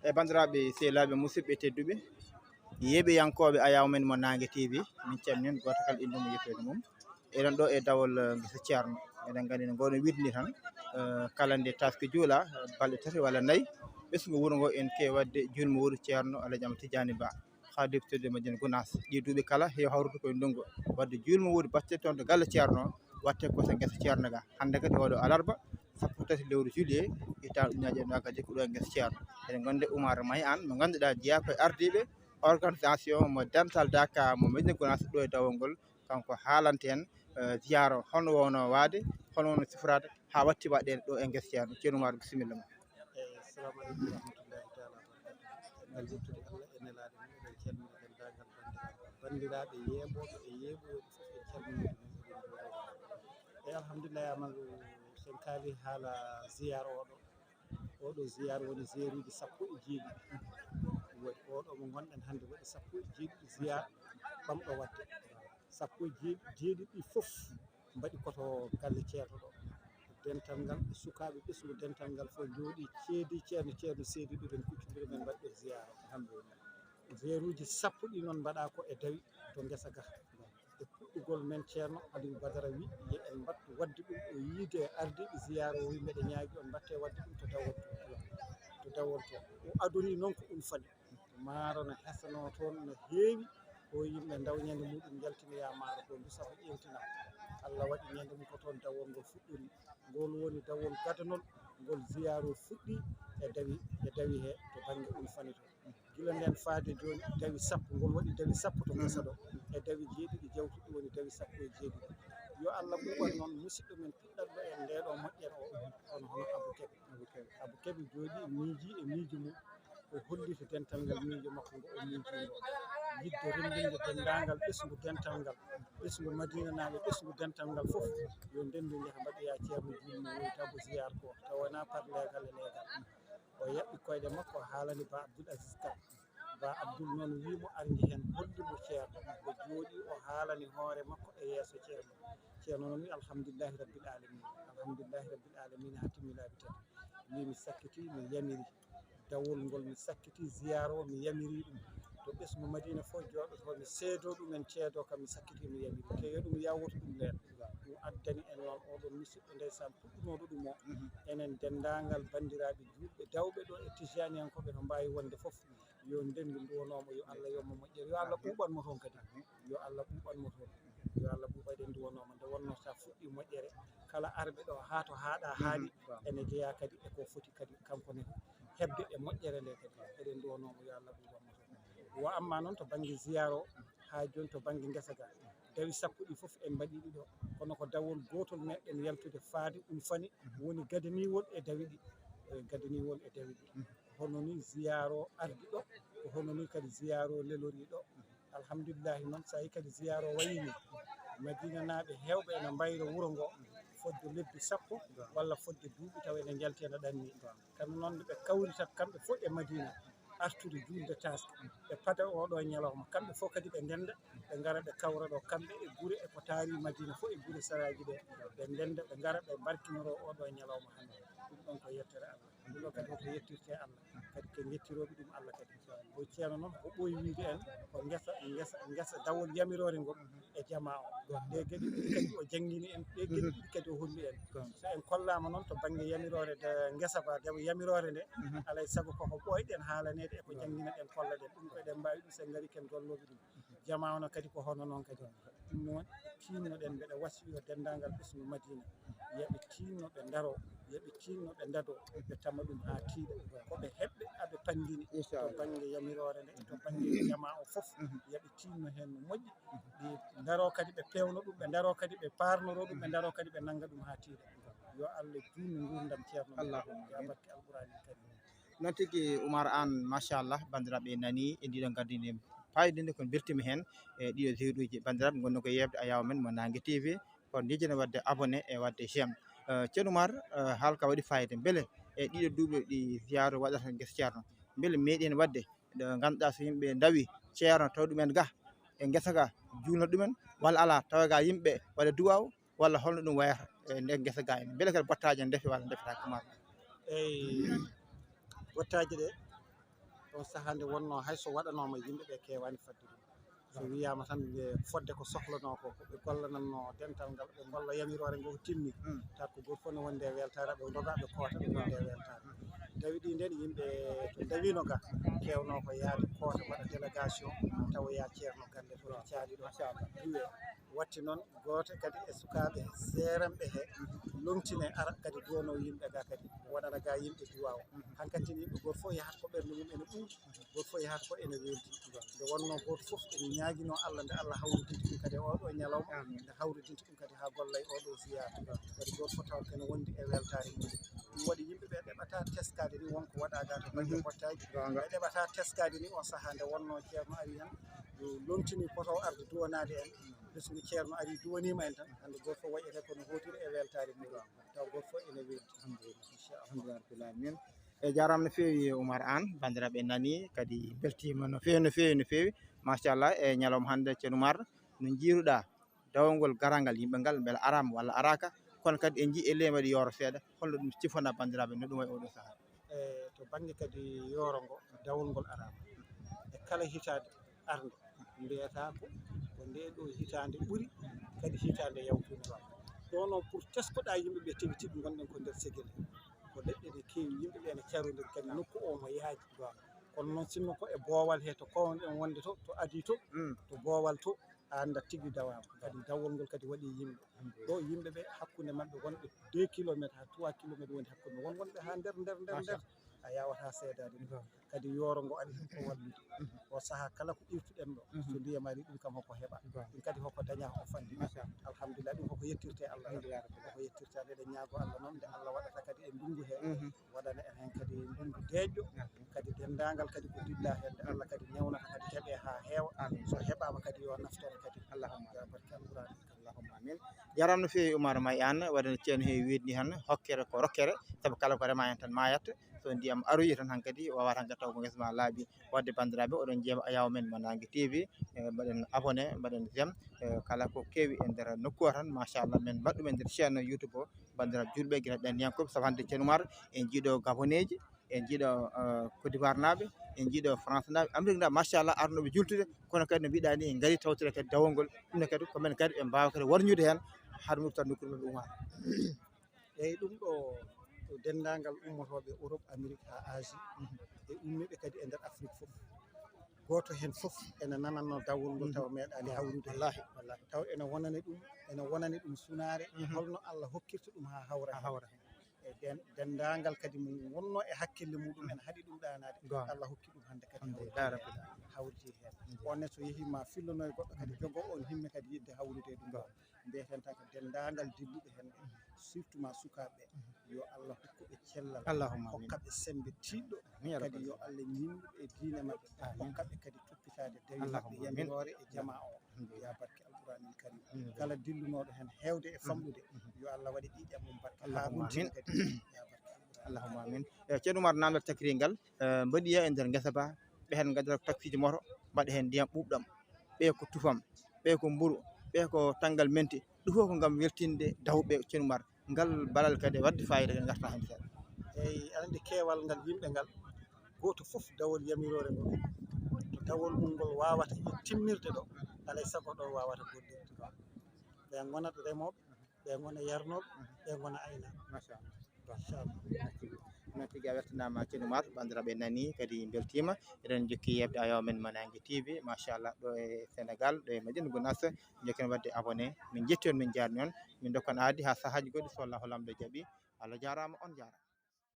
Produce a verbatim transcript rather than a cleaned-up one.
E banndiraaɓe, sehilaaɓe, musidɓe tedduɓe, yeeɓiyankooɓe Ayaw men mo Naange T V, min calmini on gooto kala innde mum e yettoode mum. Eɗen ɗo e dawol, eh, ngesa Ceerno. Eɗen nganndi no ngoɗon wiɗni tan, eh, kala nde taaske juula, eh, balɗe tati walla nayi, ɓesngu wuro ngo en keewi waɗde juulmo wuro Ceerno Alhaji Ahmad Tidiani Ba, haa deftirde Madina Gunaas. Ɗii duuɓi kala heewi hawrude koye ndungu. Waɗde juulmo wuro batte toon to galle Ceerno, watte ko to ngesa Ceerno ga. Hannde kadi oɗo alarba, sappo tati lewru juillet, hitaande ujunnaji e nogas e jeego, ko ɗo e ngesa Ceerno. Eɗen nganndi Oumar May Anne, mo ngannduɗaa jeyaa koye ardiiɓe organisation mo dental Daka mo Madina Gunaas ɗo e dawol ngol. Kanko haalanta en, eh, ziyaara o, holno wonno waade, holno wonno siforaade, haa watti waɗeede ɗo e ngesa Ceerno. Ceerno Oumar, bisimilla ma. Eyi, assalamu aleykum wa rahmatullahi taala wa barakatuh. Caggal yettude Allah e nelaaɗo mum, eɗen calmina denndaangal banndiraaɓe, banndiraaɓe yeeɓooɓe e yeeɓoyooɓe fof, en calminii ɗum, eɗen njuuriima. Eyi, alhamdulillahi, Amadou, so en kaalii haala ziyaara oɗo, oɗo ziyaara woni ziyaruuji sappo e jeeɗiɗi. Waɗi oɗo mo ngonɗen hannde waɗi sappo e jeeɗiɗi ziyaara ɓamɗo waɗde. Sappo e jeeɗiɗi ɗi fof mbaɗi ko to galle Ceerno ɗo. Dental ngal, sukaaɓe ɓesngu dental ngal fof njooɗii, ceedi Ceerno, Ceerno seedi ɗo, ɓen kuccondiri, men mbaɗi ɗon ziyaara. Alhamdulillah. Ziyaruuji sappo ɗi noon mbaɗaa ko e dawi to ngesa ga. E puɗɗugol men Ceerno Aliou Badara wi, yo en mbattu waɗde ɗum, o yiide e ardiiɓe ziyaara o wi, mbeɗa ñaagi on mbatte waɗde ɗum to dawol to. To dawol to. O adori noon ko ɗum fani. Maaro no hesanoo toon, no heewi, ko yimɓe ndaw ñande muɗum njaltinoyaa maaro ko ndu sabu ƴeewtinam. Allah waɗi ñande mum ko toon dawol ngol fuɗɗori. Ngol woni dawol gadanol, ngol ziyaaro fuɗɗi e dawi, e dawi he to bannge ɗum fani to. Gila nden faade jooni dawi sappo, ngol waɗi dawi sappo to ngesa ɗo, e dawi jeeɗiɗi jawtuɗi woni dawi sappo e jeeɗiɗi. Yo Allah ɓuuɓan noon musidɗo men piɗɗanɗo en ndee ɗoo moƴƴere o, on hono Abou Kébé. Abou Kébé. Abou Kébé jooɗii miijii e miijo mum, o holliti dental ngal miijo makko ngo o miijii ngo. Yiɗde renndinde denndaangal ɓesngu dental ngal, ɓesngu Madinanaaɓe, ɓesngu dental ngal fof, yo ndenndu njaha mbaɗoya Ceerno juulmo woyta ko ziyaar ko, taw wonaa par leegal e leegal. O yaɓɓi koyɗe makko, o haalani Ba Abdoul Aziz Kane. Ba Abdoul noon wii mo ar njehen, holli mo Ceerno. O jooɗii, o haalani hoore makko e yeeso Ceerno. Ceerno noon wii, "Alhamdulillahi Rabbil Alamina, alhamdulillahi Rabbil Alamina, haa timmi laabi tati." Wii, "Mi sakkitii, mi yamiri. Dawol ngol mi sakkitii, ziyaara o mi yamiri ɗum. To ɓesngu Madina fof jooɗoto, mi seedoo ɗum, en ceedoo kam, mi sakkitii, mi yamiri. Te yo ɗum yaw woto ɗum leen." Ɗum addani en noon oɗon musidɗo, ndeysaan, puɗɗunooɗo ɗum o. Enen denndaangal banndiraaɓe juulɓe, dawɓe ɗo e Tijaniyankooɓe no mbaawi wonde fof, yo ndenndu nduwanoo mo, yo Allah yoɓ mo moƴƴere, yo Allah ɓuuɓan mo toon kadi. Yo Allah ɓuuɓan mo toon. Yo Allah ɓuuɓan, eɗen nduwanoo mo. Nde wonnoo so a fuɗɗii moƴƴere, kala arɓe ɗo haa to haaɗa haaɗi, ene jeyaa kadi e ko foti kadi kanko ne heɓde e moƴƴere nde kadi. Eɗen nduwanoo mo, yo Allah ɓuuɓan mo toon. Wa amma noon to bannge ziyaara o, haa jooni to bannge ngesa ga, dawi sappo ɗi fof en mbaɗii ɗi ɗo. Kono ko dawol gootol meɗɗen yaltude faade ɗum fani, woni gadaniwol e dawi ɗi, e gadaniwol e dawi ɗi. Hono ni ziyaara o ardi ɗo, ko hono ni kadi ziyaara o lelori ɗo. Alhamdulillahi noon, so a yii kadi ziyaara o wayii ni, Madinanaaɓe heewɓe ene mbayra wuro ngo fodde lebbi sappo walla fodde duuɓi tawa ene njalti ene ɗanni. Kamɓe noon nde ɓe kawritat kamɓe fof e Madina, artude juulde taaske, ɓe pada oo ɗoo ñalawma. Kamɓe fof kadi ɓe ndennda, ɓe ngara ɓe kawra ɗo, kamɓe e gure e ko taari Madina fof e gure saraaji ɗe. Ɓe ndennda, ɓe ngara ɓe mbarkinoro oo ɗoo ñalawma hannde. Ɗum ɗoon ko yettere Allah. Ɗum ɗoo kadi woto yettirte Allah. Kadi ko njettirooɓe ɗum Allah kadi. Ko Ceerno noon ko ɓooyi wiyde en ko ngesa, ngesa, ngesa dawol yamiroore ngol e jamaa o. Ɗee geɗe ɗiɗi kadi o janngini en, ɗee geɗe ɗiɗi kadi o holli en. So en kollaama noon to bannge yamiroore de ngesa ba, de yamiroore nde, alay sago koko ɓooyɗen haalaneede e ko jannginaɗen, kollaɗen. Ɗum ko eɗen mbaawi ɗum so en ngarii ken gollooɓe ɗum. Jamaa o no kadi ko hono noon kadi. Ɗum noon, tiinnoɗen, mbeɗa wasiyo denndaangal ɓesngu Madina, yo ɓe tiinno, ɓe ndaro, yo ɓe tiinno, ɓe ndado, ɓe tama ɗum haa tiiɗa. Ko ɓe heɓɓe, aɓe panndini to bannge yamiroore nde, to bannge jamaa o fof, yo ɓe tiinno heen no moƴƴi. Ɓe ndaro kadi, ɓe peewno ɗum, ɓe ndaro kadi, ɓe paarnoro ɗum, ɓe ndaro kadi, ɓe nannga ɗum haa tiiɗa. Yo Allah juutnu nguurndam Ceerno. Allahumma ya barke Alqur'aanil Kariim. Noon tigi, Oumar Anne, machallah, banndiraaɓe en nanii e ndiɗo ngardiindi paayodinde, kono mbeltiima heen e ɗiɗo zéro uji. Banndiraaɓe, ngonno ko yeewde Ayaw men mo Naange T V, kono njejjino waɗde abonné e waɗde j'aime. Eh, Ceerno Oumar, eh, haalka waɗi fayida. Mbele e ɗiɗo duuɓi ɗi ziyaara waɗata ngesa Ceerno, mbele meeɗi heen waɗde ɗo ngannduɗaa so yimɓe ndawi Ceerno taw ɗumen ga e ngesa ga, juulno ɗumen, walla alaa, tawa ga yimɓe waɗa duwaaw, walla holno ɗum wayata e nder ngesa ga en? Mbele kadi bottaaji en ndefi walla ndefetaake, Oumar? Eyi, bottaaji ɗe, Ɗon sahaa nde wonnoo hay so waɗanooma yimɓe ɓe keewaani fadde ɗum. So wiyaama tan ɓe fodde ko sohlanoo ko, ko ɓe gollanatnoo dental ngal, ɓe ngolla yamiroore ngo ko timmi. Tawa ko gooto fof ne wondi e weltaare, ɓe ndoga ɓe koota ɓe ngondi e weltaare. Tawi ɗi nden yimɓe to ndawino ga keewnoo ko yaade koota waɗa délégation tawa yaa ceerno galle to ɓe caali ɗo. Duwe watti noon gooto kadi e sukaaɓe seeranɓe he lomtine ara kadi duwanoo yimɓe ga kadi waɗana ga yimɓe duwaaw. Hankadi yimɓe gooto fof yahata ko ɓernde mum ene ɓuuɓi, gooto fof yahata ko ene weldi. Nde wonnoo gooto fof ene ñaaginoo Allah nde Allah hawridinta ɗum kadi e oo ɗoo ñalawma, nde hawridinta ɗum kadi haa golla e oo ɗoo ziyaara. Kadi gooto fof tawa kene wondi e weltaare mum. Ɗum waɗi yimɓe ɓe ɗeɓata teskaade ni won ko waɗaa ga to bannge mbottaaji. Ɓe ɗeɓata teskaade ni on sahaa nde wonnoo ceerno ari heen, lomtini poto arde duwanaade en. Ɓesngu ceerno ari duwaniima en tan, hannde gooto fof wayi ete kono hootiri e weltaare mum. Taw gooto fof ene weldi. Inchallah. Alhamdulillah rabbil alamin. E jaaraama no feewi Oumar Anne, banndiraaɓe nanii kadi mbeltiima no feewi, no feewi, no feewi. Machallah, e ñalawma hannde ceerno Oumar, no njiiruɗaa dawol ngol garal ngal yimɓe ngal mbela araama walla araaka, kono kadi en njii e ley mbaɗi yooro seeɗa, holno ɗum cifana banndiraaɓe no ɗum wayi oo ɗoo sahaa? E to bannge kadi yooro ngo, dawol ngol araama. E kala hitaande arnde, mbiyata ko, ko ndee ɗoo hitaande ɓuri, kadi hitaande yawtunde. Ɗoo noon pour teskoɗaa yimɓe ɓe tigi tigi ngonɗen ko nder segel he. Ko leɗɗe ɗe keewi, yimɓe ɓe ene carondiri kadi nokku o mo yaaji. Kono noon sinno ko e boowal he to kownoɗen wonde to, to adii to, to boowal to, a anndat tigi dawaama. Kadi dawol ngol kadi waɗi yimɓe. Ɗo yimɓe ɓe hakkunde maɓɓe wonɓe deux kilomètres haa trois kilomètres woni hakkunde. Won wonɓe haa nder, nder, nder, nder. A yaawataa seedaade ɗum. Kadi yooro ngo ari ko wallude. O sahaa kala ko irtuɗen ɗo, so ndiyam ari ɗum kam hoko heɓa. Ɗum kadi hoko daña o fanndi. Alhamdulillah, ɗum koko yettirte Allah. Koko yettirte Allah, eɗen ñaago Allah noon nde Allah waɗata kadi e ndungu he. Waɗana en heen kadi ndungu deeƴƴo, kadi denndaangal kadi ko dilla heen, nde Allah kadi newnata kadi heɓe haa heewa. So heɓaama kadi yo naftore kadi. Allahumma. Ya barke Alquraan. Allahumma amin. Jaaraama no feewi Oumar May Anne, waɗa no ceerno he weeɗni heen, hokkere ko rokkere, sabu kala ko remaa heen tan maayat. So ndiyam aroyi tan hankadi waawata hankadi taw ko ngesa ma laaɓi. Waɗde banndiraaɓe, oɗon njeeɓa Ayaw Men mo Naange T V, e mbaɗen abonné, mbaɗen j'aime, e kala ko keewi e nder nokku o tan, machallah, men mbaɗ ɗum e nder chaîne YouTube o. Banndiraaɓe juulɓe, gila ɗanniyankooɓe, sabu hannde ceerno Oumar en njiiɗo Gaboneeji, en njiiɗo, eh, Côte d'Ivoire naaɓe, en njiiɗo France naaɓe, Amérique naaɓe, machallah, arnooɓe juultude, kono kadi no mbiɗaa ni en ngarii tawtire kadi dawol ngol, ɗum ne kadi ko men kadi ɓe mbaawa kadi warñude heen, haa ɗum tan nokkuure maɓɓe Oumar. Eeyi, ɗum ɗo, ɗo denndaangal ummotooɓe Europe, Amérique haa Asie, e ummiiɓe kadi e nder Afrique fof. Gooto heen fof ene nanatnoo dawol ngol tawa meeɗaani hawrude. Wallaahi, wallaahi. Taw ene wonani ɗum, ene wonani ɗum sunaare, holno Allah hokkirta ɗum haa hawra heen. E den-, denndaangal kadi mo wonnoo e hakkille muɗum en haɗi ɗum ɗaanaade. Allah hokki ɗum hannde kadi hawriti heen. Hawriti heen. On ne so yehii ma fillonoye goɗɗo kadi jogoo on himme kadi yiɗde hawrude e ɗum ɗo. Mbiyeten tan ko denndaangal dilluɓe heen ɓe, surtout ma sukaaɓe ɓe, yo Allah hokku ɓe cellal, hokka ɓe semmbe tiiɗɗo, kadi yo Allah ñiŋnu ɓe e diine maɓɓe, hokka ɓe kadi toppitaade dawi maɓɓe yamiroore e jamaa o. Ya barke Alquraanil Kariim. Kala dillunooɗo heen heewde e famɗude, yo Allah waɗe ƴiiƴam mum barke, haa runtina kadi. Ya barke Alquraan. Allahumma amin. Eh, ceerno Oumar, naamndal takirii ngal, eh, mbaɗiya e nder ngesa ba, ɓe heen ngaddata ko taksiiji moto, mbaɗa heen ndiyam ɓuuɓɗam, ɓe ko tufam, ɓe ko mburu, ɓe ko tanngal menti, ɗum fof ko ngam weltinde dawɓe ceerno Oumar. Ngal balal kadi waɗde faayiida, kadi ngarta heen seeɗa. Eeyi, aɗa anndi keewal ngal yimɓe ngal, gooto fof dawol yamiroore ngol, to dawol mum ngol waawata timmirde ɗo, alaa e sago ɗo waawata gollirde. Ɓe ngonat remooɓe, ɓe ngona yarnooɓe, ɓe ngona aynaaɓe. Machallah. Inchallah. Merci. Noon tigi a weltanaama ceerno Oumar, banndiraaɓe nanii kadi mbeltiima. Eɗen njokki yeɓde Ayaw Men mo Naange T V, machallah, ɗo e Sénégal, ɗo e Médina Gounass. Njokken waɗde abonné. Min njetti on, min njaarni on. Min ndokkan aadi haa sahaaji goɗɗi, so Allahu Laamɗo jaɓii. Allah jaaraama, on njaaraama.